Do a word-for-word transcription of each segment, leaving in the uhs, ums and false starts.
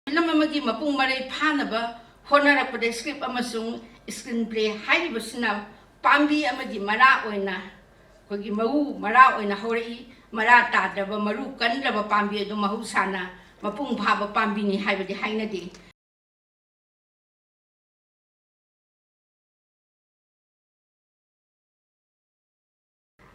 Film ꯑꯃꯒꯤ ꯃꯄꯨꯡ ꯃꯔꯩ ꯐꯥꯅꯕ ꯍꯣꯠꯅꯔꯛꯄꯗ script ꯑꯃꯁꯨꯡ screenplay ꯍꯥꯏꯔꯤꯕꯁꯤꯅ ꯄꯥꯝꯕꯤ ꯑꯃꯒꯤ ꯃꯔꯥ ꯑꯣꯏꯅ, ꯑꯩꯈꯣꯏꯒꯤ ꯃꯎ ꯃꯔꯥ ꯑꯣꯏꯅ ꯍꯧꯔꯛꯏ꯫ ꯃꯔꯥ ꯇꯥꯗ꯭ꯔꯕ, ꯃꯔꯨ ꯀꯟꯗ꯭ꯔꯕ ꯄꯥꯝꯕꯤ ꯑꯗꯨ ꯃꯍꯧꯁꯥꯅ ꯃꯄꯨꯡ ꯐꯥꯕ ꯄꯥꯝꯕꯤꯅꯤ ꯍꯥꯏꯕꯗꯤ ꯍꯥꯏꯅꯗꯦ꯫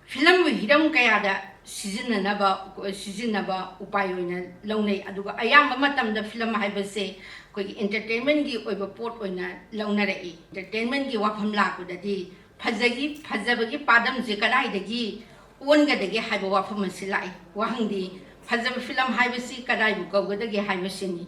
ꯐꯤꯂꯝꯕꯨ ꯍꯤꯔꯝ ꯀꯌꯥꯗ ꯁꯤꯖꯤꯟꯅꯅꯕ, ꯁꯤꯖꯤꯟꯅꯕ ꯎꯄꯥꯏ ꯑꯣꯏꯅ ꯂꯧꯅꯩ꯫ ꯑꯗꯨꯒ ꯑꯌꯥꯝꯕ ꯃꯇꯝꯗ ꯐꯤꯂꯝ ꯍꯥꯏꯕꯁꯦ ꯑꯩꯈꯣꯏꯒꯤ entertainmentꯀꯤ ꯑꯣꯏꯕ ꯄꯣꯠ ꯑꯣꯏꯅ ꯂꯧꯅꯔꯛꯏ꯫ Entertainmentꯀꯤ ꯋꯥꯐꯝ ꯂꯥꯛꯄꯗꯗꯤ ꯐꯖꯒꯤ, ꯐꯖꯕꯒꯤ ꯄꯥꯗꯝꯁꯦ ꯀꯗꯥꯏꯗꯒꯤ ꯑꯣꯟꯒꯗꯒꯦ ꯍꯥꯏꯕ ꯋꯥꯐꯝ ꯑꯁꯤ ꯂꯥꯛꯏ꯫ ꯋꯥꯍꯪꯗꯤ, ꯐꯖꯕ ꯐꯤꯂꯝ ꯍꯥꯏꯕꯁꯤ ꯀꯗꯥꯏꯕꯨ ꯀꯧꯒꯗꯒꯦ ꯍꯥꯏꯕꯁꯤꯅꯤ꯫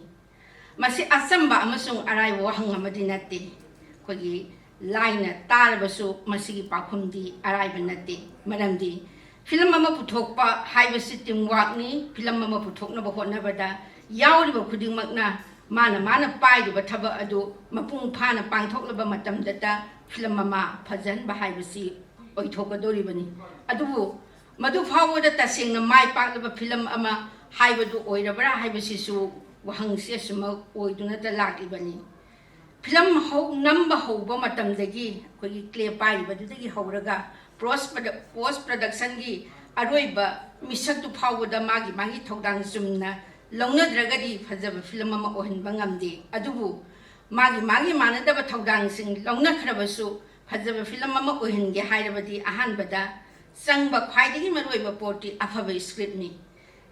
ꯃꯁꯤ ꯑꯆꯝꯕ ꯑꯃꯁꯨꯡ ꯑꯔꯥꯏꯕ ꯋꯥꯍꯪ ꯑꯃꯗꯤ ꯅꯠꯇꯦ꯫ ꯑꯩꯈꯣꯏꯒꯤ ꯂꯥꯏꯅ ꯇꯥꯔꯕꯁꯨ ꯃꯁꯤꯒꯤ ꯄꯥꯎꯈꯨꯝꯗꯤ ꯑꯔꯥꯏꯕ ꯅꯠꯇꯦ꯫ ꯃꯔꯝꯗꯤ ꯐꯤꯂꯝ ꯑꯃ ꯄꯨꯊꯣꯛꯄ ꯍꯥꯏꯕꯁꯤ team workꯅꯤ꯫ ꯐꯤꯂꯝ ꯑꯃ ꯄꯨꯊꯣꯛꯅꯕ ꯍꯣꯠꯅꯕꯗ ꯌꯥꯎꯔꯤꯕ ꯈꯨꯗꯤꯡꯃꯛꯅ ꯃꯥꯅ ꯃꯥꯅ ꯄꯥꯏꯔꯤꯕ ꯊꯕꯛ ꯑꯗꯨ ꯃꯄꯨꯡ ꯐꯥꯅ ꯄꯥꯡꯊꯣꯛꯂꯕ ꯃꯇꯝꯗꯇ ꯐꯤꯂꯝ ꯑꯃ ꯐꯖꯍꯟꯕ ꯍꯥꯏꯕꯁꯤ ꯑꯣꯏꯊꯣꯛꯀꯗꯧꯔꯤꯕꯅꯤ꯫ ꯑꯗꯨꯕꯨ ꯃꯗꯨ ꯐꯥꯎꯕꯗ ꯇꯁꯦꯡꯅ ꯃꯥꯏ ꯄꯥꯛꯂꯕ ꯐꯤꯂꯝ ꯑꯃ ꯍꯥꯏꯕꯗꯨ ꯑꯣꯏꯔꯕ꯭ꯔꯥ ꯍꯥꯏꯕꯁꯤꯁꯨ ꯋꯥꯍꯪꯁꯤ ꯑꯁꯨꯃꯛ ꯑꯣꯏꯗꯨꯅꯇ ꯂꯥꯛꯂꯤꯕꯅꯤ꯫ ꯐꯤꯂꯝ ꯍꯧ-, ꯅꯝꯕ ꯍꯧꯕ ꯃꯇꯝꯗꯒꯤ, ꯑꯩꯈꯣꯏꯒꯤ clay ꯄꯥꯏꯔꯤꯕꯗꯨꯗꯒꯤ ꯍꯧꯔꯒ post produ-, post productionꯒꯤ ꯑꯔꯣꯏꯕ ꯃꯤꯁꯛꯇꯨ ꯐꯥꯎꯕꯗ ꯃꯥꯒꯤ ꯃꯥꯒꯤ ꯊꯧꯗꯥꯡ ꯆꯨꯝꯅ ꯂꯧꯅꯗ꯭ꯔꯒꯗꯤ ꯐꯖꯕ ꯐꯤꯂꯝ ꯑꯃ ꯑꯣꯏꯍꯟꯕ ꯉꯝꯗꯦ꯫ ꯑꯗꯨꯕꯨ ꯃꯥꯒꯤ ꯃꯥꯒꯤ ꯃꯥꯟꯅꯗꯕ ꯊꯧꯗꯥꯡꯁꯤꯡ ꯂꯧꯅꯈ꯭ꯔꯕꯁꯨ ꯐꯖꯕ ꯐꯤꯂꯝ ꯑꯃ ꯑꯣꯏꯍꯟꯒꯦ ꯍꯥꯏꯔꯕꯗꯤ ꯑꯍꯥꯟꯕꯗ ꯆꯪꯕ ꯈ꯭ꯋꯥꯏꯗꯒꯤ ꯃꯔꯨꯑꯣꯏꯕ ꯄꯣꯠꯇꯤ ꯑꯐꯕ scriptꯅꯤ꯫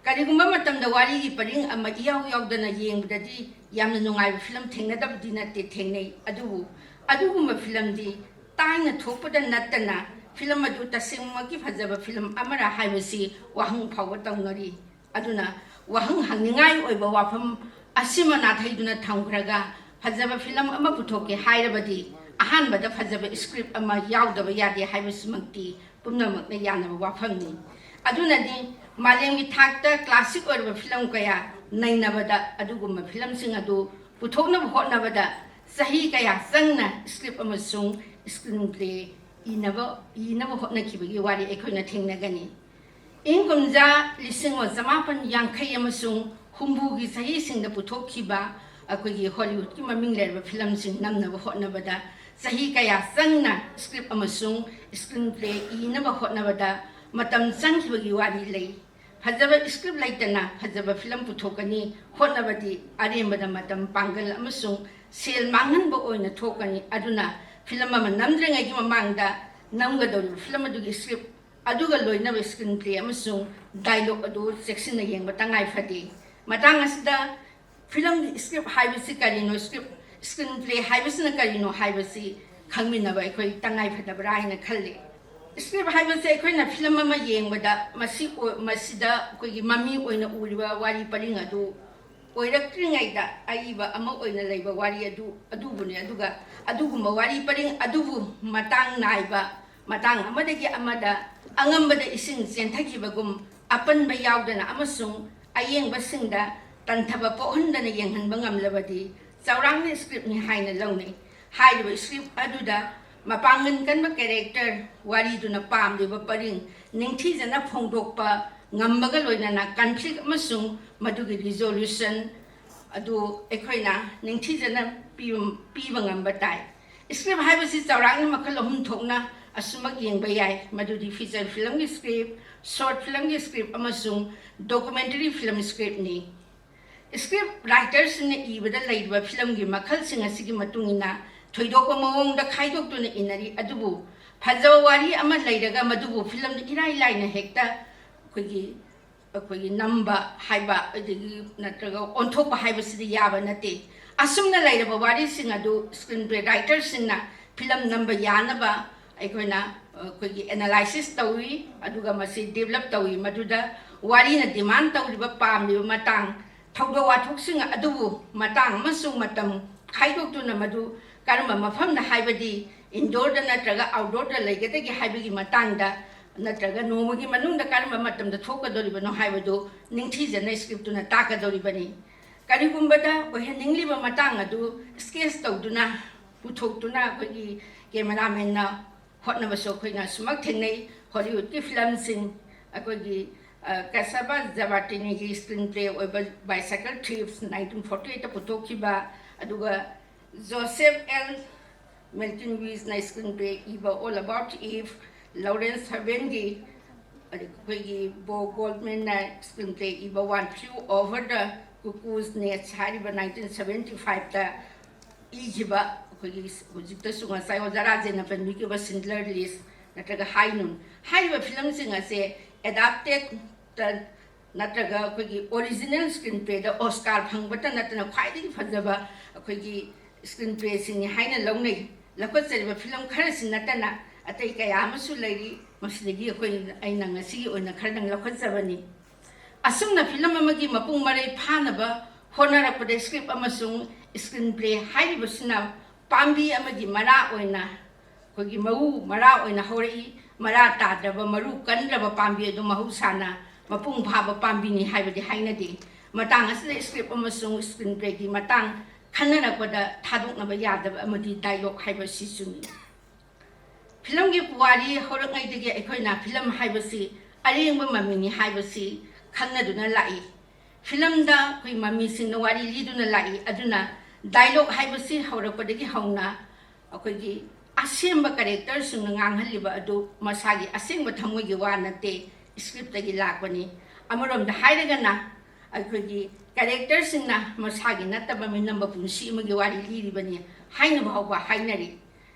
ꯀꯔꯤꯒꯨꯝꯕ ꯃꯇꯝꯗ ꯋꯥꯔꯤꯒꯤ ꯄꯔꯤꯡ ꯑꯃ ꯏꯌꯥꯎ ꯌꯥꯎꯗꯅ ꯌꯦꯡꯕꯗꯗꯤ ꯌꯥꯝꯅ ꯅꯨꯡꯉꯥꯏꯕ ꯐꯤꯂꯝ ꯊꯦꯡꯅꯗꯕꯗꯤ ꯅꯠꯇꯦ, ꯊꯦꯡꯅꯩ꯫ ꯑꯗꯨꯕꯨ ꯑꯗꯨꯒꯨꯝꯕ ꯐꯤꯂꯝꯗꯤ ꯇꯥꯡꯅ ꯊꯣꯛꯄꯗ ꯅꯠꯇꯅ ꯐꯤꯂꯝ ꯑꯗꯨ ꯇꯁꯦꯡꯃꯛꯀꯤ ꯐꯖꯕ ꯐꯤꯂꯝ ꯑꯃꯔ ꯍꯥꯏꯕꯁꯤ ꯋꯥꯍꯪ ꯐꯥꯎꯕ ꯇꯧꯅꯔꯤ꯫ ꯑꯗꯨꯅ ꯋꯥꯍꯪ ꯍꯪꯅꯤꯡꯉꯥꯏ ꯑꯣꯏꯕ ꯋꯥꯐꯝ ꯑꯁꯤꯃ ꯅꯥꯊꯩꯗꯨꯅ ꯊꯝꯈ꯭ꯔꯒ ꯐꯖꯕ ꯐꯤꯂꯝ ꯑꯃ ꯄꯨꯊꯣꯛꯀꯦ ꯍꯥꯏꯔꯕꯗꯤ ꯑꯍꯥꯟꯕꯗ ꯐꯖꯕ script ꯑꯃ ꯌꯥꯎꯗꯕ ꯌꯥꯗꯦ ꯍꯥꯏꯕꯁꯤꯃꯛꯇꯤ ꯄꯨꯝꯅꯃꯛꯅ ꯌꯥꯅꯕ ꯋꯥꯐꯝꯅꯤ꯫ ꯑꯗꯨꯅꯅꯤ ꯃꯥꯂꯦꯝꯒꯤ ꯊꯥꯛꯇ classic ꯑꯣꯏꯔꯕ ꯐꯤꯂꯝ ꯀꯌꯥ ꯅꯩꯅꯕꯗ ꯑꯗꯨꯒꯨꯝꯕ ꯐꯤꯂꯝꯁꯤꯡ ꯑꯗꯨ ꯄꯨꯊꯣꯛꯅꯕ ꯍꯣꯠꯅꯕꯗ ꯆꯍꯤ ꯀꯌꯥ ꯆꯪꯅ script ꯑꯃꯁꯨꯡ screenplay ꯏꯅꯕ, ꯏꯅꯕ ꯍꯣꯠꯅꯈꯤꯕꯒꯤ ꯋꯥꯔꯤ ꯑꯩꯈꯣꯏꯅ ꯊꯦꯡꯅꯒꯅꯤ꯫ ꯏꯪ ꯀꯨꯝꯖꯥ ꯂꯤꯁꯤꯡ ꯑꯃ ꯆꯃꯥꯄꯟ ꯌꯥꯡꯈꯩ ꯑꯃꯁꯨꯡ ꯍꯨꯝꯐꯨꯒꯤ ꯆꯍꯤꯁꯤꯡꯗ ꯄꯨꯊꯣꯛꯈꯤꯕ ꯑꯩꯈꯣꯏꯒꯤ ꯍꯣꯂꯤꯋꯨꯗꯀꯤ ꯃꯃꯤꯡ ꯂꯩꯔꯕ ꯐꯤꯂꯝꯁꯤꯡ ꯅꯝꯅꯕ ꯍꯣꯠꯅꯕꯗ ꯆꯍꯤ ꯀꯌꯥ ꯆꯪꯅ ꯁ꯭ꯀ꯭ꯔꯤꯞ ꯑꯃꯁꯨꯡ ꯁ꯭ꯀ꯭ꯔꯤꯟ ꯄ꯭ꯂꯦ ꯏꯅꯕ ꯍꯣꯠꯅꯕꯗ ꯃꯇꯝ ꯆꯪꯈꯤꯕꯒꯤ ꯋꯥꯔꯤ ꯂꯩ꯫ ꯐꯖꯕ ꯁ꯭ꯀ꯭ꯔꯤꯞ ꯂꯩꯇꯅ ꯐꯖꯕ ꯐꯤꯂꯝ ꯄꯨꯊꯣꯛꯀꯅꯤ ꯍꯣꯠꯅꯕꯗꯤ ꯑꯔꯦꯝꯕꯗ ꯃꯇꯝ, ꯄꯥꯡꯒꯜ ꯑꯃꯁꯨꯡ ꯁꯦꯜ ꯃꯥꯡꯍꯟꯕ ꯑꯣꯏꯅ ꯊꯣꯛꯀꯅꯤ꯫ ꯑꯗꯨꯅ ꯐꯤꯂꯝ ꯑꯃ ꯅꯝꯗ꯭ꯔꯤꯉꯩꯒꯤ ꯃꯃꯥꯡꯗ ꯅꯝꯒꯗꯧꯔꯤꯕ ꯐꯤꯂꯝ ꯑꯗꯨꯒꯤ ꯁ꯭ꯀ꯭ꯔꯤꯞ ꯑꯗꯨꯒ ꯂꯣꯏꯅꯕ ꯁ꯭ꯀ꯭ꯔꯤꯟ ꯄ꯭ꯂꯦ ꯑꯃꯁꯨꯡ ꯗꯥꯏꯂꯣꯒ ꯑꯗꯨ ꯆꯦꯛꯁꯤꯟꯅ ꯌꯦꯡꯕ ꯇꯉꯥꯏ ꯐꯗꯦ꯫ ꯃꯇꯥꯡ ꯑꯁꯤꯗ ꯐꯤꯂꯝꯒꯤ ꯁ꯭ꯀ꯭ꯔꯤꯞ ꯍꯥꯏꯕꯁꯤ ꯀꯔꯤꯅꯣ, ꯁ꯭ꯀ꯭ꯔꯤꯞ, ꯁ꯭ꯀ꯭ꯔꯤꯟ ꯄ꯭ꯂꯦ ꯍꯥꯏꯕꯁꯤꯅ ꯀꯔꯤꯅꯣ ꯍꯥꯏꯕꯁꯤ ꯈꯪꯃꯤꯟꯅꯕ ꯑꯩꯈꯣꯏ ꯇꯉꯥꯏ ꯐꯗꯕ꯭ꯔꯥ ꯍꯥꯏꯅ ꯈꯜꯂꯤ꯫ ꯁ꯭ꯀ꯭ꯔꯤꯞ ꯍꯥꯏꯕꯁꯦ ꯑꯩꯈꯣꯏꯅ ꯐꯤꯂꯝ ꯑꯃ ꯌꯦꯡꯕꯗ ꯃꯁꯤ ꯑꯣ-, ꯃꯁꯤꯗ ꯑꯩꯈꯣꯏꯒꯤ ꯃꯃꯤ ꯑꯣꯏꯅ ꯎꯔꯤꯕ ꯋꯥꯔꯤ ꯄꯔꯤꯡ ꯑꯗꯨ ꯑꯣꯏꯔꯛꯇ꯭ꯔꯤꯉꯩꯗ ꯑꯏꯕ ꯑꯃ ꯑꯣꯏꯅ ꯂꯩꯕ ꯋꯥꯔꯤ ꯑꯗꯨ, ꯑꯗꯨꯕꯨꯅꯤ꯫ ꯑꯗꯨꯒ ꯑꯗꯨꯒꯨꯝꯕ ꯋꯥꯔꯤ ꯄꯔꯤꯡ ꯑꯗꯨꯕꯨ ꯃꯇꯥꯡ ꯅꯥꯏꯕ, ꯃꯇꯥꯡ ꯑꯃꯗꯒꯤ ꯑꯃꯗ ꯑꯉꯝꯕꯗ ꯏꯁꯤꯡ ꯆꯦꯟꯊꯈꯤꯕꯒꯨꯝ ꯑꯄꯟꯕ ꯌꯥꯎꯗꯅ ꯑꯃꯁꯨꯡ ꯑꯌꯦꯡꯕꯁꯤꯡꯗ ꯇꯟꯊꯕ ꯄꯣꯛꯍꯟꯗꯅ ꯌꯦꯡꯍꯟꯕ ꯉꯝꯂꯕꯗꯤ ꯆꯥꯎꯔꯥꯛꯅ ꯁ꯭ꯀ꯭ꯔꯤꯞꯅꯤ ꯍꯥꯏꯅ ꯂꯧꯅꯩ꯫ ꯍꯥꯏꯔꯤꯕ ꯁ꯭ꯀ꯭ꯔꯤꯞ ꯑꯗꯨꯗ ꯃꯄꯥꯡꯒꯜ ꯀꯟꯕ ꯀꯦꯔꯦꯛꯇꯔ, ꯋꯥꯔꯤꯗꯨꯅ ꯄꯥꯝꯂꯤꯕ ꯄꯔꯤꯡ ꯅꯤꯡꯊꯤꯖꯅ ꯐꯣꯡꯗꯣꯛꯄ ꯉꯝꯕꯒ ꯂꯣꯏꯅꯅ ꯀꯟꯐ꯭ꯂꯤꯛ ꯑꯃꯁꯨꯡ ꯃꯗꯨꯒꯤ ꯔꯤꯖꯣꯂꯨꯁꯟ ꯑꯗꯨ ꯑꯩꯈꯣꯏꯅ ꯅꯤꯡꯊꯤꯖꯅ ꯄꯤꯕ, ꯄꯤꯕ ꯉꯝꯕ ꯇꯥꯏ꯫ ꯁ꯭ꯀ꯭ꯔꯤꯞ ꯍꯥꯏꯕꯁꯤ ꯆꯥꯎꯔꯥꯛꯅ ꯃꯈꯜ ꯑꯍꯨꯝ ꯊꯣꯛꯅ ꯑꯁꯨꯃꯛ ꯌꯦꯡꯕ ꯌꯥꯏ, ꯃꯗꯨꯗꯤ ꯐꯤꯆꯔ ꯐꯤꯂꯝꯒꯤ ꯁ꯭ꯀ꯭ꯔꯤꯞ, ꯁꯣꯔꯠ ꯐꯤꯂꯝꯒꯤ ꯁ꯭ꯀ꯭ꯔꯤꯞ ꯑꯃꯁꯨꯡ ꯗꯣꯀꯨꯃꯦꯟꯇꯔꯤ ꯐꯤꯂꯝ ꯁ꯭ꯀ꯭ꯔꯤꯞꯅꯤ꯫ ꯁ꯭ꯀ꯭ꯔꯤꯞ ꯔꯥꯏꯇꯔꯁꯤꯡꯅ ꯏꯕꯗ ꯂꯩꯔꯤꯕ ꯐꯤꯂꯝꯒꯤ ꯃꯈꯜꯁꯤꯡ ꯑꯁꯤꯒꯤ ꯃꯇꯨꯡ ꯏꯟꯅ ꯊꯣꯏꯗꯣꯛꯄ ꯃꯑꯣꯡꯗ ꯈꯥꯏꯗꯣꯛꯇꯨꯅ ꯏꯅꯔꯤ, ꯑꯗꯨꯕꯨ ꯐꯖꯕ ꯋꯥꯔꯤ ꯑꯃ ꯂꯩꯔꯒ ꯃꯗꯨꯕꯨ ꯐꯤꯂꯝꯗ ꯏꯔꯥꯏ ꯂꯥꯏꯅ ꯍꯦꯛꯇ ꯑꯩꯈꯣꯏꯒꯤ, ꯑꯩꯈꯣꯏꯒꯤ ꯅꯝꯕ ꯍꯥꯏꯕ, ꯑꯗꯒꯤ ꯅꯠꯇ꯭ꯔꯒ ꯑꯣꯟꯊꯣꯛꯄ ꯍꯥꯏꯕꯁꯤꯗꯤ ꯌꯥꯕ ꯅꯠꯇꯦ꯫ ꯑꯁꯨꯝꯅ ꯂꯩꯔꯕ ꯋꯥꯔꯤꯁꯤꯡ ꯑꯗꯨ ꯁ꯭ꯀ꯭ꯔꯤꯟ ꯄ꯭ꯂꯦ ꯔꯥꯏꯇꯔꯁꯤꯡꯅ ꯐꯤꯂꯝ ꯅꯝꯕ ꯌꯥꯅꯕ ꯑꯩꯈꯣꯏꯅ, ꯑꯩꯈꯣꯏꯒꯤ ꯑꯦꯅꯥꯂꯥꯏꯁꯤꯁ ꯇꯧꯏ, ꯑꯗꯨꯒ ꯃꯁꯤ ꯗꯤꯕꯂꯞ ꯇꯧꯏ꯫ ꯃꯗꯨꯗ ꯋꯥꯔꯤꯅ ꯗꯤꯃꯥꯟ ꯇꯧꯔꯤꯕ, ꯄꯥꯝꯂꯤꯕ ꯃꯇꯥꯡ, ꯊꯧꯗꯣꯛ ꯋꯥꯊꯣꯛꯁꯤꯡ ꯑꯗꯨꯕꯨ ꯃꯇꯥꯡ ꯑꯃꯁꯨꯡ ꯃꯇꯝ ꯈꯥꯏꯗꯣꯛꯇꯨꯅ ꯃꯗꯨ ꯀꯔꯝꯕ ꯃꯐꯝꯗ, ꯍꯥꯏꯕꯗꯤ ꯏꯟꯗꯣꯔꯗ ꯅꯠꯇ꯭ꯔꯒ ꯑꯥꯎꯠꯗꯣꯔꯗ ꯂꯩꯒꯗꯒꯦ ꯍꯥꯏꯕꯒꯤ ꯃꯇꯥꯡꯗ ꯅꯠꯇ꯭ꯔꯒ ꯅꯣꯡꯃꯒꯤ ꯃꯅꯨꯡꯗ ꯀꯔꯝꯕ ꯃꯇꯝꯗ ꯊꯣꯛꯀꯗꯧꯔꯤꯕꯅꯣ ꯍꯥꯏꯕꯗꯨ ꯅꯤꯡꯊꯤꯖꯅ ꯁ꯭ꯀ꯭ꯔꯤꯞꯇꯨꯅ ꯇꯥꯛꯀꯗꯧꯔꯤꯕꯅꯤ꯫ ꯀꯔꯤꯒꯨꯝꯕꯗ ꯑꯣꯏꯍꯟꯅꯤꯡꯂꯤꯕ ꯃꯇꯥꯡ ꯑꯗꯨ ꯁ꯭ꯀꯦꯠꯆ ꯇꯧꯗꯨꯅ ꯄꯨꯊꯣꯛꯇꯨꯅ ꯑꯩꯈꯣꯏꯒꯤ ꯀꯦꯃꯦꯔꯥꯃꯦꯟꯅ ꯍꯣꯠꯅꯕꯁꯨ ꯑꯩꯈꯣꯏꯅ ꯁꯨꯃꯛ ꯊꯦꯡꯅꯩ꯫ ꯍꯣꯂꯤꯋꯨꯗꯀꯤ ꯐꯤꯂꯝꯁꯤꯡ, ꯑꯩꯈꯣꯏꯒꯤ, ꯀꯁꯕꯥ ꯖꯕꯥꯇꯤꯅꯤꯒꯤ ꯁ꯭ꯀ꯭ꯔꯤꯟ ꯄ꯭ꯂꯦ ꯑꯣꯏꯕ ꯕꯥꯏꯁꯥꯏꯀꯜ ꯊꯤꯐꯁ ꯅꯥꯏꯟꯇꯤꯟ ꯐꯣꯔꯇꯤ ꯑꯩꯠꯇ ꯄꯨꯊꯣꯛꯈꯤꯕ, ꯑꯗꯨꯒ ꯖꯣꯁꯦꯐ ꯑꯦꯜ ꯃꯦꯜꯀꯤꯟꯋꯤꯁꯅ ꯁ꯭ꯀ꯭ꯔꯤꯟ ꯄ꯭ꯂꯦ ꯏꯕ ꯑꯣꯜ ꯑꯕꯥꯎꯠ ꯏꯐ, ꯂꯣꯔꯦꯟꯁ ꯍꯕꯦꯟꯒꯤ, ꯑꯩꯈꯣꯏꯒꯤ ꯕꯣ ꯒꯣꯜꯗꯃꯦꯟꯅ ꯁ꯭ꯀ꯭ꯔꯤꯟ ꯄ꯭ꯂꯦ ꯏꯕ one flew over the cuckoo's nest ꯍꯥꯏꯔꯤꯕ ꯅꯥꯏꯟꯇꯤꯟ ꯁꯕꯦꯟꯇꯤ ꯐꯥꯏꯚꯇ ꯏꯈꯤꯕ, ꯑꯩꯈꯣꯏꯒꯤ ꯍꯧꯖꯤꯛꯇꯁꯨ ꯉꯁꯥꯏ ꯑꯣꯖꯥ ꯔꯥꯖꯦꯟꯅ ꯄꯟꯕꯤꯈꯤꯕ ꯁꯤꯟꯗꯂꯔ ꯂꯤꯁ ꯅꯠꯇ꯭ꯔꯒ ꯍꯥꯏ ꯅꯨꯟ ꯍꯥꯏꯔꯤꯕ ꯐꯤꯂꯝꯁꯤꯡ ꯑꯁꯦ ꯑꯦꯗꯥꯞꯇꯦꯠꯇ ꯅꯠꯇ꯭ꯔꯒ ꯑꯩꯈꯣꯏꯒꯤ ꯑꯣꯔꯤꯖꯤꯅꯦꯜ ꯁ꯭ꯀ꯭ꯔꯤꯟ ꯄ꯭ꯂꯦꯗ ꯑꯣꯁꯀꯥꯔ ꯐꯪꯕꯇ ꯅꯠꯇꯅ ꯈ꯭ꯋꯥꯏꯗꯒꯤ ꯐꯖꯕ ꯑꯩꯈꯣꯏꯒꯤ ꯁ꯭ꯀ꯭ꯔꯤꯟ ꯄ꯭ꯂꯦꯁꯤꯡꯅꯤ ꯍꯥꯏꯅ ꯂꯧꯅꯩ꯫ ꯂꯧꯈꯠꯆꯔꯤꯕ ꯐꯤꯂꯝ ꯈꯔꯁꯤ ꯅꯠꯇꯅ ꯑꯇꯩ ꯀꯌꯥ ꯑꯃꯁꯨ ꯂꯩꯔꯤ꯫ ꯃꯁꯤꯗꯒꯤ ꯑꯩꯈꯣꯏ, ꯑꯩꯅ ꯉꯁꯤꯒꯤ ꯑꯣꯏꯅ ꯈꯔꯗꯪ ꯂꯧꯈꯠꯆꯕꯅꯤ꯫ ꯑꯁꯨꯝꯅ ꯐꯤꯂꯝ ꯑꯃꯒꯤ ꯃꯄꯨꯡ ꯃꯔꯩ ꯐꯥꯅꯕ ꯍꯣꯠꯅꯔꯛꯄꯗ ꯁ꯭ꯀ꯭ꯔꯤꯞ ꯑꯃꯁꯨꯡ ꯁ꯭ꯀ꯭ꯔꯤꯟ ꯄ꯭ꯂꯦ ꯍꯥꯏꯔꯤꯕꯁꯤꯅ ꯄꯥꯝꯕꯤ ꯑꯃꯒꯤ ꯃꯔꯥ ꯑꯣꯏꯅ, ꯑꯩꯈꯣꯏꯒꯤ ꯃꯎ ꯃꯔꯥ ꯑꯣꯏꯅ ꯍꯧꯔꯛꯏ꯫ ꯃꯔꯥ ꯇꯥꯗ꯭ꯔꯕ, ꯃꯔꯨ ꯀꯟꯗ꯭ꯔꯕ ꯄꯥꯝꯕꯤ ꯑꯗꯨ ꯃꯍꯧꯁꯥꯅ ꯃꯄꯨꯡ ꯐꯥꯕ ꯄꯥꯝꯕꯤꯅꯤ ꯍꯥꯏꯕꯗꯤ ꯍꯥꯏꯅꯗꯦ꯫ ꯃꯇꯥꯡ ꯑꯁꯤꯗ ꯁ꯭ꯀ꯭ꯔꯤꯞ ꯑꯃꯁꯨꯡ ꯁ꯭ꯀ꯭ꯔꯤꯟ ꯄ꯭ꯂꯦꯒꯤ ꯃꯇꯥꯡ ꯈꯟꯅꯔꯛꯄꯗ ꯊꯥꯗꯣꯛꯅꯕ ꯌꯥꯗꯕ ꯑꯃꯗꯤ ꯗꯥꯏꯂꯣꯛ ꯍꯥꯏꯕꯁꯤꯁꯨꯅꯤ꯫ ꯐꯤꯂꯝꯒꯤ ꯄꯨꯋꯥꯔꯤ ꯍꯧꯔꯛꯉꯩꯗꯒꯤ ꯑꯩꯈꯣꯏꯅ ꯐꯤꯂꯝ ꯍꯥꯏꯕꯁꯤ ꯑꯔꯦꯡꯕ ꯃꯃꯤꯅꯤ ꯍꯥꯏꯕꯁꯤ ꯈꯪꯅꯗꯨꯅ ꯂꯥꯛꯏ꯫ ꯐꯤꯂꯝꯗ ꯑꯩꯈꯣꯏ ꯃꯃꯤꯁꯤꯡꯅ ꯋꯥꯔꯤ ꯂꯤꯗꯨꯅ ꯂꯥꯛꯏ꯫ ꯑꯗꯨꯅ ꯗꯥꯏꯂꯣꯛ ꯍꯥꯏꯕꯁꯤ ꯍꯧꯔꯛꯄꯗꯒꯤ ꯍꯧꯅ ꯑꯩꯈꯣꯏꯒꯤ ꯑꯁꯦꯡꯕ ꯀꯦꯔꯦꯛꯇꯔꯁꯤꯡꯅ ꯉꯥꯡꯍꯜꯂꯤꯕ ꯑꯗꯨ ꯃꯁꯥꯒꯤ ꯑꯁꯦꯡꯕ ꯊꯃꯣꯏꯒꯤ ꯋꯥ ꯅꯠꯇꯦ, ꯁ꯭ꯀ꯭ꯔꯤꯞꯇꯒꯤ ꯂꯥꯛꯄꯅꯤ꯫ ꯑꯃꯔꯣꯝꯗ ꯍꯥꯏꯔꯒꯅ ꯑꯩꯈꯣꯏꯒꯤ ꯀꯦꯔꯦꯛꯇꯔꯁꯤꯡꯅ ꯃꯁꯥꯒꯤ ꯅꯠꯇꯕ ꯃꯤꯅꯝꯕ ꯄꯨꯟꯁꯤ ꯑꯃꯒꯤ ꯋꯥꯔꯤ ꯂꯤꯔꯤꯕꯅꯤ ꯍꯥꯏꯅ ꯐꯥꯎꯕ ꯍꯥꯏꯅꯔꯤ꯫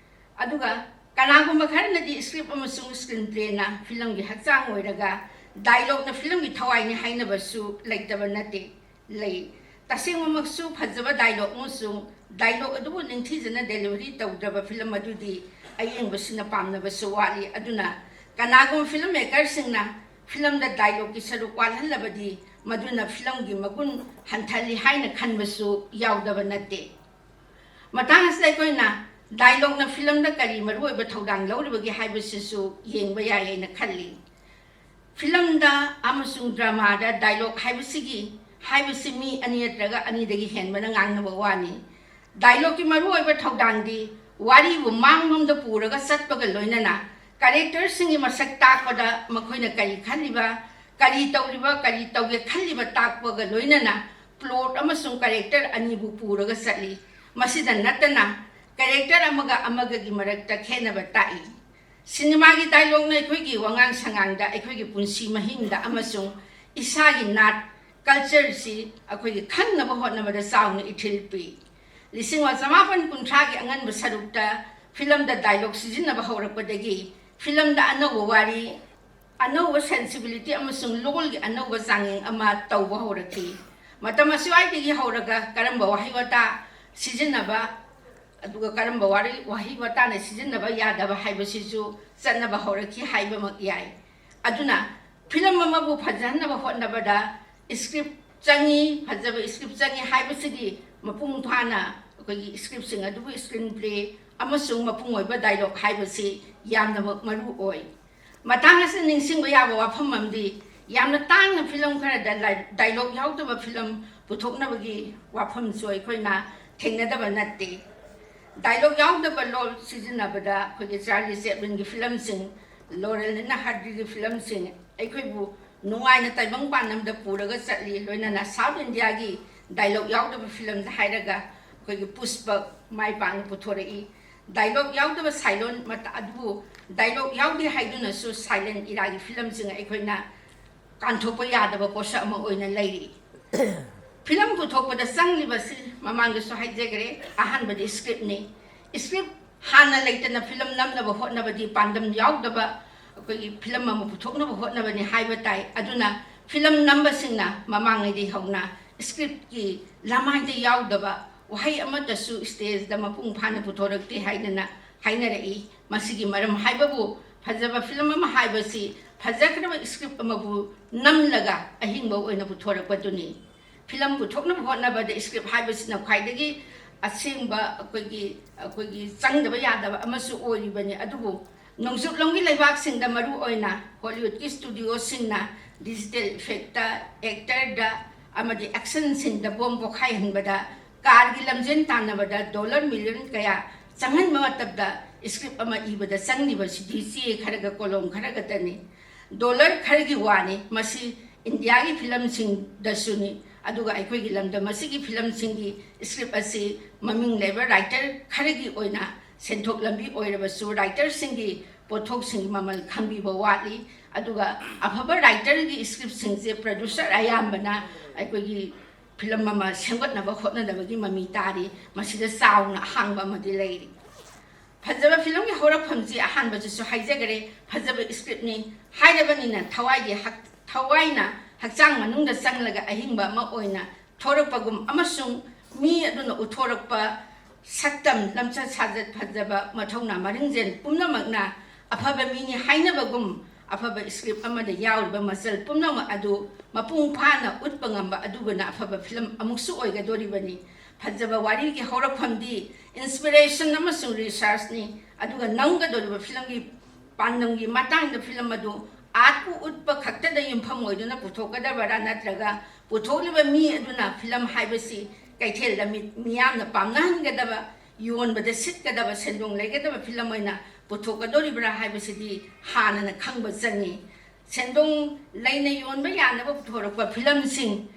ꯑꯗꯨꯒ ꯀꯅꯥꯒꯨꯝꯕ ꯈꯔꯅꯗꯤ ꯁ꯭ꯀ꯭ꯔꯤꯞ ꯑꯃꯁꯨꯡ ꯁ꯭ꯀ꯭ꯔꯤꯟ ꯄ꯭ꯂꯦꯅ ꯐꯤꯂꯝꯒꯤ ꯍꯛꯆꯥꯡ ꯑꯣꯏꯔꯒ ꯗꯥꯏꯂꯣꯛꯅ ꯐꯤꯂꯝꯒꯤ ꯊꯋꯥꯏꯅꯤ ꯍꯥꯏꯅꯕꯁꯨ ꯂꯩꯇꯕ ꯅꯠꯇꯦ, ꯂꯩ꯫ ꯇꯁꯦꯡꯕꯃꯛꯁꯨ ꯐꯖꯕ ꯗꯥꯏꯂꯣꯛ ꯑꯃꯁꯨꯡ ꯗꯥꯏꯂꯣꯛ ꯑꯗꯨꯕꯨ ꯅꯤꯡꯊꯤꯖꯅ ꯗꯦꯂꯤꯚꯔꯤ ꯇꯧꯗ꯭ꯔꯕ ꯐꯤꯂꯝ ꯑꯗꯨꯗꯤ ꯑꯌꯦꯡꯕꯁꯤꯡꯅ ꯄꯥꯝꯅꯕꯁꯨ ꯋꯥꯠꯂꯤ꯫ ꯑꯗꯨꯅ ꯀꯅꯥꯒꯨꯝꯕ ꯐꯤꯂꯝ ꯃꯦꯀꯔꯁꯤꯡꯅ ꯐꯤꯂꯝꯗ ꯗꯥꯏꯂꯣꯛꯀꯤ ꯁꯔꯨꯛ ꯋꯥꯠꯍꯜꯂꯕꯗꯤ ꯃꯗꯨꯅ ꯐꯤꯂꯝꯒꯤ ꯃꯒꯨꯟ ꯍꯟꯊꯍꯜꯂꯤ ꯍꯥꯏꯅ ꯈꯟꯕꯁꯨ ꯌꯥꯎꯗꯕ ꯅꯠꯇꯦ꯫ ꯃꯇꯥꯡ ꯑꯁꯤꯗ ꯑꯩꯈꯣꯏꯅ ꯗꯥꯏꯂꯣꯛꯅ ꯐꯤꯂꯝꯗ ꯀꯔꯤ ꯃꯔꯨꯑꯣꯏꯕ ꯊꯧꯗꯥꯡ ꯂꯧꯔꯤꯕꯒꯦ ꯍꯥꯏꯕꯁꯤꯁꯨ ꯌꯦꯡꯕ ꯌꯥꯏ ꯍꯥꯏꯅ ꯈꯜꯂꯤ꯫ ꯐꯤꯂꯝꯗ ꯑꯃꯁꯨꯡ ꯗ꯭ꯔꯃꯥꯗ ꯗꯥꯏꯂꯣꯛ ꯍꯥꯏꯕꯁꯤꯒꯤ, ꯍꯥꯏꯕꯁꯤ ꯃꯤ ꯑꯅꯤ ꯅꯠꯇ꯭ꯔꯒ ꯑꯅꯤꯗꯒꯤ ꯍꯦꯟꯕꯅ ꯉꯥꯡꯅꯕ ꯋꯥꯅꯤ꯫ ꯗꯥꯏꯂꯣꯛꯀꯤ ꯃꯔꯨꯑꯣꯏꯕ ꯊꯧꯗꯥꯡꯗꯤ ꯋꯥꯔꯤꯕꯨ ꯃꯥꯡꯂꯣꯝꯗ ꯄꯨꯔꯒ ꯆꯠꯄꯒ ꯂꯣꯏꯅꯅ ꯀꯦꯔꯦꯛꯇꯔꯁꯤꯡꯒꯤ ꯃꯁꯛ ꯇꯥꯛꯄꯗ ꯃꯈꯣꯏꯅ ꯀꯔꯤ ꯈꯜꯂꯤꯕ, ꯀꯔꯤ ꯇꯧꯔꯤꯕ, ꯀꯔꯤ ꯇꯧꯒꯦ ꯈꯜꯂꯤꯕ ꯇꯥꯛꯄꯒ ꯂꯣꯏꯅꯅ ꯄ꯭ꯂꯣꯠ ꯑꯃꯁꯨꯡ ꯀꯦꯔꯦꯛꯇꯔ ꯑꯅꯤꯕꯨ ꯄꯨꯔꯒ ꯆꯠꯂꯤ꯫ ꯃꯁꯤꯗ ꯅꯠꯇꯅ ꯀꯦꯔꯦꯛꯇꯔ ꯑꯃꯒ ꯑꯃꯒꯒꯤ ꯃꯔꯛꯇ ꯈꯦꯠꯅꯕ ꯇꯥꯛꯏ꯫ ꯁꯤꯅꯦꯃꯥꯒꯤ ꯗꯥꯏꯂꯣꯛꯅ ꯑꯩꯈꯣꯏꯒꯤ ꯋꯥꯉꯥꯡ ꯁꯉꯥꯡꯗ, ꯑꯩꯈꯣꯏꯒꯤ ꯄꯨꯟꯁꯤ ꯃꯍꯤꯡꯗ ꯑꯃꯁꯨꯡ ꯏꯁꯥꯒꯤ ꯅꯥꯠ, ꯀꯜꯆꯔꯁꯤ ꯑꯩꯈꯣꯏꯒꯤ ꯈꯪꯅꯕ ꯍꯣꯠꯅꯕꯗ ꯆꯥꯎꯅ ꯏꯊꯤꯜ ꯄꯤ꯫ ꯂꯤꯁꯤꯡ ꯑꯃ ꯆꯃꯥꯄꯟ ꯀꯨꯟꯊ꯭ꯔꯥꯒꯤ ꯑꯉꯟꯕ ꯁꯔꯨꯛꯇ ꯐꯤꯂꯝꯗ ꯗꯥꯏꯂꯣꯛ ꯁꯤꯖꯤꯟꯅꯕ ꯍꯧꯔꯛꯄꯗꯒꯤ ꯐꯤꯂꯝꯗ ꯑꯅꯧꯕ ꯋꯥꯔꯤ, ꯑꯅꯧꯕ ꯁꯦꯟꯁꯤꯕꯤꯂꯤꯇꯤ ꯑꯃꯁꯨꯡ ꯂꯣꯜꯒꯤ ꯑꯅꯧꯕ ꯆꯥꯡꯌꯦꯡ ꯑꯃ ꯇꯧꯕ ꯍꯧꯔꯛꯈꯤ꯫ ꯃꯇꯝ ꯑꯁ꯭ꯋꯥꯏꯗꯒꯤ ꯍꯧꯔꯒ ꯀꯔꯝꯕ ꯋꯥꯍꯩ ꯋꯥꯇꯥ ꯁꯤꯖꯤꯟꯅꯕ, ꯑꯗꯨꯒ ꯀꯔꯝꯕ ꯋꯥꯔꯤ, ꯋꯥꯍꯩ ꯋꯥꯇꯥꯅ ꯁꯤꯖꯤꯟꯅꯕ ꯌꯥꯗꯕ ꯍꯥꯏꯕꯁꯤꯁꯨ ꯆꯠꯅꯕ ꯍꯧꯔꯛꯈꯤ ꯍꯥꯏꯕꯃꯛ ꯌꯥꯏ꯫ ꯑꯗꯨꯅ ꯐꯤꯂꯝ ꯑꯃꯕꯨ ꯐꯖꯍꯟꯅꯕ ꯍꯣꯠꯅꯕꯗ ꯁ꯭ꯀ꯭ꯔꯤꯞ ꯆꯪꯉꯤ, ꯐꯖꯕ ꯁ꯭ꯀ꯭ꯔꯤꯞ ꯆꯪꯉꯤ ꯍꯥꯏꯕꯁꯤꯒꯤ ꯃꯄꯨꯡ ꯐꯥꯅ ꯑꯩꯈꯣꯏꯒꯤ ꯁ꯭ꯀ꯭ꯔꯤꯞꯁꯤꯡ ꯑꯗꯨꯕꯨ ꯁ꯭ꯀ꯭ꯔꯤꯟ ꯄ꯭ꯂꯦ ꯑꯃꯁꯨꯡ ꯃꯄꯨꯡ ꯑꯣꯏꯕ ꯗꯥꯏꯂꯣꯛ ꯍꯥꯏꯕꯁꯤ ꯌꯥꯝꯅꯃꯛ ꯃꯔꯨ ꯑꯣꯏ꯫ ꯃꯇꯥꯡ ꯑꯁꯤꯗ ꯅꯤꯡꯁꯤꯡꯕ ꯌꯥꯕ ꯋꯥꯐꯝ ꯑꯃꯗꯤ, ꯌꯥꯝꯅ ꯇꯥꯡꯅ ꯐꯤꯂꯝ ꯈꯔꯗ ꯂꯥꯏ-, ꯗꯥꯏꯂꯣꯛ ꯌꯥꯎꯗꯕ ꯐꯤꯂꯝ ꯄꯨꯊꯣꯛꯅꯕꯒꯤ ꯋꯥꯐꯝꯁꯨ ꯑꯩꯈꯣꯏꯅ ꯊꯦꯡꯅꯗꯕ ꯅꯠꯇꯦ꯫ ꯗꯥꯏꯂꯣꯛ ꯌꯥꯎꯗꯕ ꯂꯣꯜ ꯁꯤꯖꯤꯟꯅꯕꯗ ꯑꯩꯈꯣꯏꯒꯤ ꯆꯥꯔꯂꯤ ꯆꯦꯞꯂꯤꯟꯒꯤ ꯐꯤꯂꯝꯁꯤꯡ, ꯂꯣꯔꯦꯜ ꯑꯦꯟ ꯍꯥꯔꯗꯤꯒꯤ ꯐꯤꯂꯝꯁꯤꯡ ꯑꯩꯈꯣꯏꯕꯨ ꯅꯨꯡꯉꯥꯏꯅ ꯇꯥꯏꯕꯪ ꯄꯥꯟ ꯑꯃꯗ ꯄꯨꯔꯒ ꯆꯠꯂꯤ꯫ ꯂꯣꯏꯅꯅ ꯁꯥꯎꯠ ꯏꯟꯗꯤꯌꯥꯒꯤ ꯗꯥꯏꯂꯣꯛ ꯌꯥꯎꯗꯕ ꯐꯤꯂꯝꯗ ꯍꯥꯏꯔꯒ ꯑꯩꯈꯣꯏꯒꯤ ꯄꯨꯁꯄ ꯃꯥꯏ ꯄꯥꯛꯅ ꯄꯨꯊꯣꯔꯛꯏ꯫ ꯗꯥꯏꯂꯣꯛ ꯌꯥꯎꯗꯕ ꯁꯥꯏꯂꯣꯟ ꯃꯇ-, ꯑꯗꯨꯕꯨ ꯗꯥꯏꯂꯣꯛ ꯌꯥꯎꯗꯦ ꯍꯥꯏꯗꯨꯅꯁꯨ ꯁꯥꯏꯂꯦꯟ ꯏꯔꯥꯒꯤ ꯐꯤꯂꯝꯁꯤꯡ ꯑꯩꯈꯣꯏꯅ ꯀꯥꯟꯊꯣꯛꯄ ꯌꯥꯗꯕ ꯄꯣꯠꯁꯛ ꯑꯃ ꯑꯣꯏꯅ ꯂꯩꯔꯤ꯫ ꯐꯤꯂꯝ ꯄꯨꯊꯣꯛꯄꯗ ꯆꯪꯂꯤꯕꯁꯤ ꯃꯃꯥꯡꯗꯁꯨ ꯍꯥꯏꯖꯈ꯭ꯔꯦ, ꯑꯍꯥꯟꯕꯗꯤ ꯁ꯭ꯀ꯭ꯔꯤꯞꯅꯤ꯫ ꯁ꯭ꯀ꯭ꯔꯤꯞ ꯍꯥꯟꯅ ꯂꯩꯇꯅ ꯐꯤꯂꯝ ꯅꯝꯅꯕ ꯍꯣꯠꯅꯕꯗꯤ ꯄꯥꯟꯗꯝ ꯌꯥꯎꯗꯕ ꯑꯩꯈꯣꯏꯒꯤ ꯐꯤꯂꯝ ꯑꯃ ꯄꯨꯊꯣꯛꯅꯕ ꯍꯣꯠꯅꯕꯅꯤ ꯍꯥꯏꯕ ꯇꯥꯏ꯫ ꯑꯗꯨꯅ ꯐꯤꯂꯝ ꯅꯝꯕꯁꯤꯡꯅ ꯃꯃꯥꯡꯉꯩꯗꯒꯤ ꯍꯧꯅ ꯁ꯭ꯀ꯭ꯔꯤꯞꯀꯤ ꯂꯃꯥꯏꯗ ꯌꯥꯎꯗꯕ ꯋꯥꯍꯩ ꯑꯃꯠꯇꯁꯨ ꯁ꯭ꯇꯦꯖꯇ ꯃꯄꯨꯡ ꯐꯥꯅ ꯄꯨꯊꯣꯔꯛꯇꯦ ꯍꯥꯏꯗꯅ ꯍꯥꯏꯅꯔꯛꯏ꯫ ꯃꯁꯤꯒꯤ ꯃꯔꯝ ꯍꯥꯏꯕꯕꯨ ꯐꯖꯕ ꯐꯤꯂꯝ ꯑꯃ ꯍꯥꯏꯕꯁꯤ ꯐꯖꯈ꯭ꯔꯕ ꯁ꯭ꯀ꯭ꯔꯤꯞ ꯑꯃꯕꯨ ꯅꯝꯂꯒ ꯑꯍꯤꯡꯕ ꯑꯣꯏꯅ ꯄꯨꯊꯣꯔꯛꯄꯗꯨꯅꯤ꯫ ꯐꯤꯂꯝ ꯄꯨꯊꯣꯛꯅꯕ ꯍꯣꯠꯅꯕꯗ ꯁ꯭ꯀ꯭ꯔꯤꯞ ꯍꯥꯏꯕꯁꯤꯅ ꯈ꯭ꯋꯥꯏꯗꯒꯤ ꯑꯁꯦꯡꯕ ꯑꯩꯈꯣꯏꯒꯤ, ꯑꯩꯈꯣꯏꯒꯤ ꯆꯪꯗꯕ ꯌꯥꯗꯕ ꯑꯃꯁꯨ ꯑꯣꯏꯔꯤꯕꯅꯤ꯫ ꯑꯗꯨꯕꯨ ꯅꯣꯡꯆꯨꯞꯂꯣꯝꯒꯤ ꯂꯩꯕꯥꯛꯁꯤꯡꯗ, ꯃꯔꯨ ꯑꯣꯏꯅ ꯍꯣꯂꯤꯋꯨꯗꯀꯤ ꯁ꯭ꯇꯨꯗꯤꯑꯣꯁꯤꯡꯅ ꯗꯤꯖꯤꯇꯦꯜ ꯏꯐꯦꯛꯇ, ꯑꯦꯛꯇꯔꯗ ꯑꯃꯗꯤ ꯑꯦꯛꯁꯟ ꯁꯤꯟꯗ ꯕꯣꯝ ꯄꯣꯈꯥꯏꯍꯟꯕꯗ, ꯀꯥꯔꯒꯤ ꯂꯝꯖꯦꯟ ꯇꯥꯟꯅꯕꯗ ꯗꯣꯂꯔ ꯃꯤꯂꯤꯌꯟ ꯀꯌꯥ ꯆꯪꯍꯟꯕ ꯃꯇꯝꯗ ꯁ꯭ꯀ꯭ꯔꯤꯞ ꯑꯃ ꯏꯕꯗ ꯆꯪꯂꯤꯕꯁꯤꯗꯤ ꯆꯦ ꯈꯔꯒ ꯀꯣꯂꯣꯝ ꯈꯔ ꯈꯛꯇꯅꯤ꯫ ꯗꯣꯂꯔ ꯈꯔꯒꯤ ꯋꯥꯅꯤ꯫ ꯃꯁꯤ ꯏꯟꯗꯤꯌꯥꯒꯤ ꯐꯤꯂꯝꯁꯤꯡꯗꯁꯨꯅꯤ꯫ ꯑꯗꯨꯒ ꯑꯩꯈꯣꯏꯒꯤ ꯂꯝꯗꯝ ꯑꯁꯤꯒꯤ ꯐꯤꯂꯝꯁꯤꯡꯒꯤ ꯁ꯭ꯀ꯭ꯔꯤꯞ ꯑꯁꯤ ꯃꯃꯤꯡ ꯂꯩꯕ ꯔꯥꯏꯇꯔ ꯈꯔꯒꯤ ꯑꯣꯏꯅ ꯁꯦꯟꯊꯣꯛ ꯂꯝꯕꯤ ꯑꯣꯏꯔꯕꯁꯨ, ꯔꯥꯏꯇꯔꯁꯤꯡꯒꯤ ꯄꯣꯠꯊꯣꯛꯁꯤꯡꯒꯤ ꯃꯃꯜ ꯈꯪꯕꯤꯕ ꯋꯥꯠꯂꯤ꯫ ꯑꯗꯨꯒ ꯑꯐꯕ ꯔꯥꯏꯇꯔꯒꯤ ꯁ꯭ꯀ꯭ꯔꯤꯞꯁꯤꯡꯁꯦ ꯄ꯭ꯔꯗ꯭ꯌꯨꯁꯔ ꯑꯌꯥꯝꯕꯅ ꯑꯩꯈꯣꯏꯒꯤ ꯐꯤꯂꯝ ꯑꯃ ꯁꯦꯝꯒꯠꯅꯕ ꯍꯣꯠꯅꯗꯕꯒꯤ ꯃꯃꯤ ꯇꯥꯔꯤ꯫ ꯃꯁꯤꯗ ꯆꯥꯎꯅ ꯑꯍꯥꯡꯕ ꯑꯃꯗꯤ ꯂꯩꯔꯤ꯫ ꯐꯖꯕ ꯐꯤꯂꯝꯒꯤ ꯍꯧꯔꯛꯐꯝꯁꯤ ꯑꯍꯥꯟꯕꯗꯁꯨ ꯍꯥꯏꯖꯈꯔꯦ, ꯐꯖꯕ ꯁ꯭ꯀ꯭ꯔꯤꯞꯅꯤ꯫ ꯍꯥꯏꯔꯕꯅꯤꯅ ꯊꯋꯥꯏꯒꯤ ꯍꯛ-, ꯊꯋꯥꯏꯅ ꯍꯛꯆꯥꯡ ꯃꯅꯨꯡꯗ ꯆꯪꯂꯒ ꯑꯍꯤꯡꯕ ꯑꯃ ꯑꯣꯏꯅ ꯊꯣꯔꯛꯄꯒꯨꯝ ꯑꯃꯁꯨꯡ ꯃꯤ ꯑꯗꯨꯅ ꯎꯠꯊꯣꯔꯛꯄ ꯁꯛꯇꯝ, ꯂꯝꯆꯠ ꯁꯥꯖꯠ, ꯐꯖꯕ ꯃꯊꯧꯅꯥ ꯃꯔꯤꯡꯖꯦꯜ ꯄꯨꯝꯅꯃꯛꯅ ꯑꯐꯕ ꯃꯤꯅꯤ ꯍꯥꯏꯅꯕꯒꯨꯝ, ꯑꯐꯕ ꯁ꯭ꯀ꯭ꯔꯤꯞ ꯑꯃꯗ ꯌꯥꯎꯔꯤꯕ ꯃꯆꯜ ꯄꯨꯝꯅꯃꯛ ꯑꯗꯨ ꯃꯄꯨꯡ ꯐꯥꯅ ꯎꯠꯄ ꯉꯝꯕ ꯑꯗꯨꯒꯨꯝꯅ ꯑꯐꯕ ꯐꯤꯂꯝ ꯑꯃꯨꯛꯁꯨ ꯑꯣꯏꯒꯗꯣꯔꯤꯕꯅꯤ꯫ ꯐꯖꯕ ꯋꯥꯔꯤꯒꯤ ꯍꯧꯔꯛꯐꯝꯗꯤ ꯏꯟꯁꯄꯤꯔꯦꯁꯟ ꯑꯃꯁꯨꯡ ꯔꯤꯁꯔꯆꯅꯤ꯫ ꯑꯗꯨꯒ ꯅꯝꯒꯗꯧꯔꯤꯕ ꯐꯤꯂꯝꯒꯤ ꯄꯥꯟꯗꯝꯒꯤ ꯃꯇꯥꯡꯗ ꯐꯤꯂꯝ ꯑꯗꯨ ꯑꯥꯔꯠꯄꯨ ꯎꯠꯄ ꯈꯛꯇꯗ ꯌꯨꯝꯐꯝ ꯑꯣꯏꯗꯨꯅ ꯄꯨꯊꯣꯛꯀꯗꯕꯔꯥ, ꯅꯠꯇ꯭ꯔꯒ ꯄꯨꯊꯣꯛꯂꯤꯕ ꯃꯤ ꯑꯗꯨꯅ ꯐꯤꯂꯝ ꯍꯥꯏꯕꯁꯤ ꯀꯩꯊꯦꯜꯗ ꯃꯤ-, ꯃꯤꯌꯥꯝꯅ ꯄꯥꯝꯅꯍꯟꯒꯗꯕ, ꯌꯣꯟꯕꯗ ꯁꯤꯠꯀꯗꯕ, ꯁꯦꯟꯗꯣꯡ ꯂꯩꯒꯗꯕ ꯐꯤꯂꯝ ꯑꯣꯏꯅ ꯄꯨꯊꯣꯛꯀꯗꯧꯔꯤꯕ꯭ꯔꯥ ꯍꯥꯏꯕꯁꯤꯗꯤ ꯍꯥꯟꯅꯅ ꯈꯪꯕ ꯆꯪꯏ꯫ ꯁꯦꯟꯗꯣꯡ ꯂꯩꯅ ꯌꯣꯟꯕ ꯌꯥꯅꯕ ꯄꯨꯊꯣꯔꯛꯄ ꯐꯤꯂꯝꯁꯤꯡ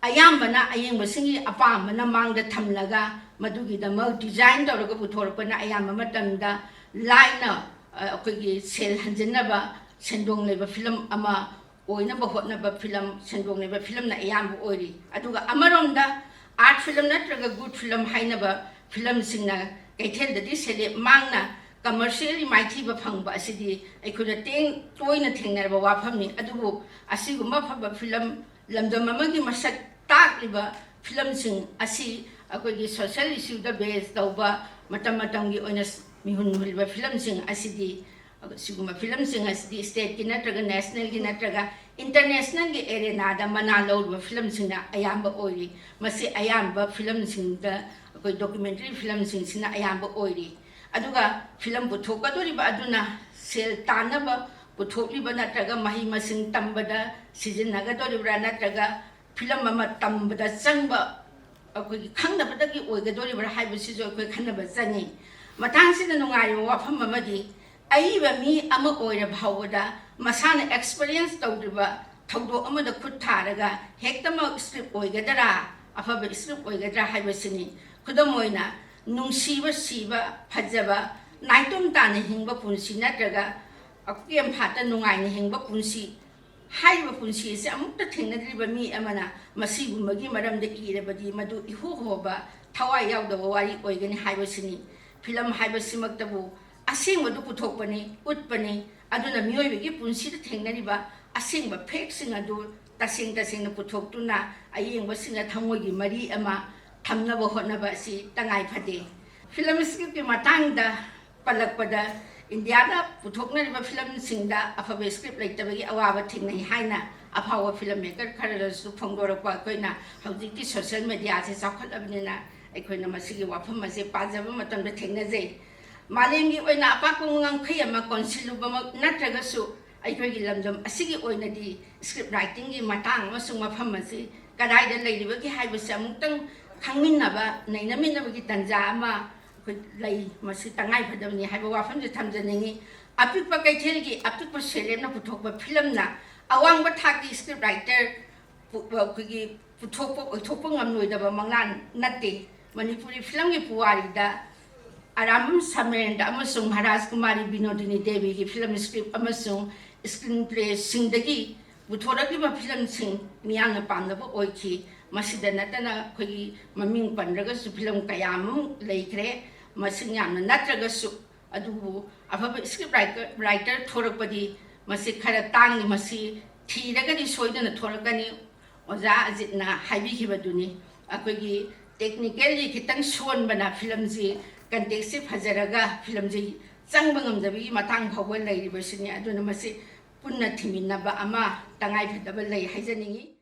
ꯑꯌꯥꯝꯕꯅ ꯑꯌꯦꯡꯕꯁꯤꯡꯒꯤ ꯑꯄꯥꯝꯕꯅ ꯃꯥꯡꯗ ꯊꯝꯂꯒ ꯃꯗꯨꯒꯤꯗꯃꯛ ꯗꯤꯖꯥꯏꯟ ꯇꯧꯔꯒ ꯄꯨꯊꯣꯔꯛꯄꯅ ꯑꯌꯥꯝꯕ ꯃꯇꯝꯗ ꯂꯥꯏꯅ, ꯑ, ꯑꯩꯈꯣꯏꯒꯤ ꯁꯦꯜ ꯍꯟꯖꯤꯟꯅꯕ, ꯁꯦꯟꯗꯣꯡ ꯂꯩꯕ ꯐꯤꯂꯝ ꯑꯃ ꯑꯣꯏꯅꯕ ꯍꯣꯠꯅꯕ ꯐꯤꯂꯝ, ꯁꯦꯟꯗꯣꯡ ꯂꯩꯕ ꯐꯤꯂꯝꯅ ꯑꯌꯥꯝꯕ ꯑꯣꯏꯔꯤ꯫ ꯑꯗꯨꯒ ꯑꯃꯔꯣꯝꯗ ꯑꯥꯔꯠ ꯐꯤꯂꯝ ꯅꯠꯇ꯭ꯔꯒ ꯒꯨꯗ ꯐꯤꯂꯝ ꯍꯥꯏꯅꯕ ꯐꯤꯂꯝꯁꯤꯡꯅ ꯀꯩꯊꯦꯜꯗꯗꯤ ꯁꯦꯂꯦꯞ ꯃꯥꯡꯅ ꯀꯃꯔꯁꯤꯌꯦꯜꯒꯤ ꯃꯥꯏꯊꯤꯕ ꯐꯪꯕ ꯑꯁꯤꯗꯤ ꯑꯩꯈꯣꯏꯅ ꯇꯦꯡ-, ꯇꯣꯏꯅ ꯊꯦꯡꯅꯔꯕ ꯋꯥꯐꯝꯅꯤ꯫ ꯑꯗꯨꯕꯨ ꯑꯁꯤꯒꯨꯝꯕ ꯑꯐꯕ ꯐꯤꯂꯝ, ꯂꯝꯗꯝ ꯑꯃꯒꯤ ꯃꯁꯛ ꯇꯥꯛꯂꯤꯕ ꯐꯤꯂꯝꯁꯤꯡ ꯑꯁꯤ ꯑꯩꯈꯣꯏꯒꯤ ꯁꯣꯁꯤꯌꯦꯜ ꯏꯁꯨꯗ ꯕꯦꯖ ꯇꯧꯕ ꯃꯇꯝ ꯃꯇꯝꯒꯤ ꯑꯣꯏꯅ ꯃꯤꯍꯨꯟ ꯍꯨꯜꯂꯤꯕ ꯐꯤꯂꯝꯁꯤꯡ ꯑꯁꯤꯗꯤ, ꯁꯤꯒꯨꯝꯕ ꯐꯤꯂꯝꯁꯤꯡ ꯑꯁꯤꯗꯤ ꯁ꯭ꯇꯦꯠꯀꯤ ꯅꯠꯇ꯭ꯔꯒ ꯅꯦꯁꯅꯦꯜꯒꯤ ꯅꯠꯇ꯭ꯔꯒ ꯏꯟꯇꯔꯅꯦꯁꯅꯦꯜꯒꯤ ꯑꯦꯔꯦꯅꯥꯗ ꯃꯅꯥ ꯂꯧꯔꯤꯕ ꯐꯤꯂꯝꯁꯤꯡꯅ ꯑꯌꯥꯝꯕ ꯑꯣꯏꯔꯤ꯫ ꯃꯁꯤ ꯑꯌꯥꯝꯕ ꯐꯤꯂꯝꯁꯤꯡꯗ ꯑꯩꯈꯣꯏ ꯗꯣꯀꯨꯃꯦꯟꯇꯔꯤ ꯐꯤꯂꯝꯁꯤꯡꯁꯤꯅ ꯑꯌꯥꯝꯕ ꯑꯣꯏꯔꯤ꯫ ꯑꯗꯨꯒ ꯐꯤꯂꯝ ꯄꯨꯊꯣꯛꯀꯗꯧꯔꯤꯕ ꯑꯗꯨꯅ ꯁꯦꯜ ꯇꯥꯟꯅꯕ ꯄꯨꯊꯣꯛꯂꯤꯕ ꯅꯠꯇ꯭ꯔꯒ ꯃꯍꯩ ꯃꯁꯤꯡ ꯇꯝꯕꯗ ꯁꯤꯖꯤꯟꯅꯒꯗꯧꯔꯤꯕ꯭ꯔꯥ, ꯅꯠꯇ꯭ꯔꯒ ꯐꯤꯂꯝ ꯑꯃ ꯇꯝꯕꯗ ꯆꯪꯕ ꯑꯩꯈꯣꯏꯒꯤ ꯈꯪꯅꯕꯗꯒꯤ ꯑꯣꯏꯒꯗꯧꯔꯤꯕ꯭ꯔꯥ ꯍꯥꯏꯕꯁꯤꯁꯨ ꯑꯩꯈꯣꯏ ꯈꯟꯅꯕ ꯆꯪꯉꯤ꯫ ꯃꯇꯥꯡꯁꯤꯗ ꯅꯨꯡꯉꯥꯏꯔꯤꯕ ꯋꯥꯐꯝ ꯑꯃꯗꯤ, ꯑꯏꯕ ꯃꯤ ꯑꯃ ꯑꯣꯏꯔ ꯐꯥꯎꯕꯗ ꯃꯁꯥꯅ ꯑꯦꯛꯁꯄꯤꯔꯤꯌꯦꯟꯁ ꯇꯧꯗ꯭ꯔꯤꯕ ꯊꯧꯗꯣꯛ ꯑꯃꯗ ꯈꯨꯠ ꯊꯥꯔꯒ ꯍꯦꯛꯇꯃꯛ ꯁ꯭ꯀ꯭ꯔꯤꯞ ꯑꯣꯏꯒꯗ꯭ꯔꯥ, ꯑꯐꯕ ꯁ꯭ꯀ꯭ꯔꯤꯞ ꯑꯣꯏꯒꯗ꯭ꯔꯥ ꯍꯥꯏꯕꯁꯤꯅꯤ꯫ ꯈꯨꯗꯝ ꯑꯣꯏꯅ, ꯅꯨꯡꯁꯤꯕ, ꯁꯤꯕ, ꯐꯖꯕ, ꯅꯥꯏꯇꯣꯝ ꯇꯥꯅ ꯍꯤꯡꯕ ꯄꯨꯟꯁꯤ ꯅꯠꯇ꯭ꯔꯒ ꯑꯀꯦꯝ ꯐꯥꯠꯇ ꯅꯨꯡꯉꯥꯏꯅ ꯍꯤꯡꯕ ꯄꯨꯟꯁꯤ ꯍꯥꯏꯔꯤꯕ ꯄꯨꯟꯁꯤ ꯑꯁꯤ ꯑꯃꯨꯛꯇ ꯊꯦꯡꯅꯗ꯭ꯔꯤꯕ ꯃꯤ ꯑꯃꯅ ꯃꯁꯤꯒꯨꯝꯕꯒꯤ ꯃꯔꯝꯗ ꯏꯔꯕꯗꯤ ꯃꯗꯨ ꯏꯍꯨ ꯍꯨꯕ, ꯊꯋꯥꯏ ꯌꯥꯎꯗꯕ ꯋꯥꯔꯤ ꯑꯣꯏꯒꯅꯤ ꯍꯥꯏꯕꯁꯤꯅꯤ꯫ ꯐꯤꯂꯝ ꯍꯥꯏꯕꯁꯤꯃꯛꯇꯕꯨ ꯑꯁꯦꯡꯕꯗꯨ ꯄꯨꯊꯣꯛꯄꯅꯤ, ꯎꯠꯄꯅꯤ꯫ ꯑꯗꯨꯅ ꯃꯤꯑꯣꯏꯕꯒꯤ ꯄꯨꯟꯁꯤꯗ ꯊꯦꯡꯅꯔꯤꯕ ꯑꯁꯦꯡꯕ ꯐꯦꯛꯁꯤꯡ ꯑꯗꯨ ꯇꯁꯦꯡ ꯇꯁꯦꯡꯅ ꯄꯨꯊꯣꯛꯇꯨꯅ ꯑꯌꯦꯡꯕꯁꯤꯡꯅ ꯊꯃꯣꯏꯒꯤ ꯃꯔꯤ ꯑꯃ ꯊꯝꯅꯕ ꯍꯣꯠꯅꯕ ꯑꯁꯤ ꯇꯉꯥꯏ ꯐꯗꯦ꯫ ꯐꯤꯂꯝ ꯁ꯭ꯀ꯭ꯔꯤꯞꯀꯤ ꯃꯇꯥꯡꯗ ꯄꯜꯂꯛꯄꯗ, ꯏꯟꯗꯤꯌꯥꯗ ꯄꯨꯊꯣꯛꯅꯔꯤꯕ ꯐꯤꯂꯝꯁꯤꯡꯗ ꯑꯐꯕ ꯁ꯭ꯀ꯭ꯔꯤꯞ ꯂꯩꯇꯕꯒꯤ ꯑꯋꯥꯕ ꯊꯦꯡꯅꯩ ꯍꯥꯏꯅ ꯑꯐꯥꯎꯕ ꯐꯤꯂꯝ ꯃꯦꯀꯔ ꯈꯔꯅꯁꯨ ꯐꯣꯡꯗꯣꯔꯛꯄ ꯑꯩꯈꯣꯏꯅ ꯍꯧꯖꯤꯛꯇꯤ ꯁꯣꯁꯤꯌꯦꯜ ꯃꯦꯗꯤꯌꯥꯁꯦ ꯆꯥꯎꯈꯠꯂꯕꯅꯤꯅ ꯑꯩꯈꯣꯏꯅ ꯃꯁꯤꯒꯤ ꯋꯥꯐꯝ ꯑꯁꯦ ꯄꯥꯖꯕ ꯃꯇꯝꯗ ꯊꯦꯡꯅꯖꯩ꯫ ꯃꯥꯂꯦꯝꯒꯤ ꯑꯣꯏꯅ ꯑꯄꯥꯛꯄ ꯉꯝꯈꯩ ꯑꯃ ꯀꯣꯟꯁꯤꯜꯂꯨꯕꯃꯛ ꯅꯠꯇ꯭ꯔꯒꯁꯨ, ꯑꯩꯈꯣꯏꯒꯤ ꯂꯝꯗꯝ ꯑꯁꯤꯒꯤ ꯑꯣꯏꯅꯗꯤ ꯁ꯭ꯀ꯭ꯔꯤꯞ ꯔꯥꯏꯇꯤꯡꯒꯤ ꯃꯇꯥꯡ ꯑꯃꯁꯨꯡ ꯃꯐꯝ ꯑꯁꯤ ꯀꯗꯥꯏꯗ ꯂꯩꯔꯤꯕꯒꯦ ꯍꯥꯏꯕꯁꯤ ꯑꯃꯨꯛꯇꯪ ꯈꯪꯃꯤꯟꯅꯕ, ꯅꯩꯅꯃꯤꯟꯅꯕꯒꯤ ꯇꯥꯟꯖꯥ ꯑꯃ ꯑꯩꯈꯣꯏ ꯂꯩ꯫ ꯃꯁꯤ ꯇꯉꯥꯏ ꯐꯗꯕꯅꯤ ꯍꯥꯏꯕ ꯋꯥꯐꯝꯁꯦ ꯊꯝꯖꯅꯤꯡꯏ꯫ ꯑꯄꯤꯛꯄ ꯀꯩꯊꯦꯜꯒꯤ ꯑꯄꯤꯛꯄ ꯁꯦꯂꯦꯞꯅ ꯄꯨꯊꯣꯛꯄ ꯐꯤꯂꯝꯅ ꯑꯋꯥꯡꯕ ꯊꯥꯛꯀꯤ ꯁ꯭ꯀ꯭ꯔꯤꯞ ꯔꯥꯏꯇꯔ ꯄꯨ-, ꯑꯩꯈꯣꯏꯒꯤ ꯄꯨꯊꯣꯛꯄ, ꯑꯣꯏꯊꯣꯛꯄ ꯉꯝꯂꯣꯏꯗꯕ ꯃꯪꯂꯥꯟ ꯅꯠꯇꯦ꯫ ꯃꯅꯤꯄꯨꯔꯤ ꯐꯤꯂꯝꯒꯤ ꯄꯨꯋꯥꯔꯤꯗ ꯑꯔꯥꯝꯕꯝ ꯁꯃꯔꯦꯟꯗ꯭ꯔ ꯑꯃꯁꯨꯡ ꯃꯍꯥꯔꯥꯖ ꯀꯨꯃꯥꯔꯤ ꯕꯤꯅꯣꯗꯤꯅꯤ ꯗꯦꯕꯤꯒꯤ ꯐꯤꯂꯝ ꯁ꯭ꯀ꯭ꯔꯤꯞ ꯑꯃꯁꯨꯡ ꯁ꯭ꯀ꯭ꯔꯤꯟ ꯄ꯭ꯂꯦꯁꯤꯡꯗꯒꯤ ꯄꯨꯊꯣꯔꯛꯂꯤꯕ ꯐꯤꯂꯝꯁꯤꯡ ꯃꯤꯌꯥꯝꯅ ꯄꯥꯝꯅꯕ ꯑꯣꯏꯈꯤ꯫ ꯃꯁꯤꯗ ꯅꯠꯇꯅ ꯑꯩꯈꯣꯏꯒꯤ ꯃꯃꯤꯡ ꯄꯟꯗ꯭ꯔꯒꯁꯨ ꯐꯤꯂꯝ ꯀꯌꯥ ꯑꯃ ꯂꯩꯈ꯭ꯔꯦ꯫ ꯃꯁꯤꯡ ꯌꯥꯝꯅ ꯅꯠꯇ꯭ꯔꯒꯁꯨ, ꯑꯗꯨꯕꯨ ꯑꯐꯕ ꯁ꯭ꯀ꯭ꯔꯤꯞ ꯔꯥꯏꯇꯔ, ꯔꯥꯏꯇꯔ ꯊꯣꯔꯛꯄꯗꯤ ꯃꯁꯤ ꯈꯔ ꯇꯥꯡꯏ꯫ ꯃꯁꯤ ꯊꯤꯔꯒꯗꯤ ꯁꯣꯏꯗꯅ ꯊꯣꯔꯛꯀꯅꯤ꯫ ꯑꯣꯖꯥ ꯑꯖꯤꯠꯅ ꯍꯥꯏꯕꯤꯈꯤꯕꯗꯨꯅꯤ꯫ ꯑꯩꯈꯣꯏꯒꯤ ꯇꯦꯛꯅꯤꯀꯦꯜꯂꯤ ꯈꯤꯇꯪ ꯁꯣꯟꯕꯅ ꯐꯤꯂꯝꯁꯤ, ꯀꯟꯇꯦꯛꯁꯁꯤ ꯐꯖꯔꯒ ꯐꯤꯂꯝꯁꯤ ꯆꯪꯕ ꯉꯝꯗꯕꯒꯤ ꯃꯇꯥꯡ ꯐꯥꯎꯕ ꯂꯩꯔꯤꯕꯁꯤꯅꯤ꯫ ꯑꯗꯨꯅ ꯃꯁꯤ ꯄꯨꯟꯅ ꯊꯤꯃꯤꯟꯅꯕ ꯑꯃ ꯇꯉꯥꯏꯐꯗꯕ ꯂꯩ ꯍꯥꯏꯖꯅꯤꯡꯏ꯫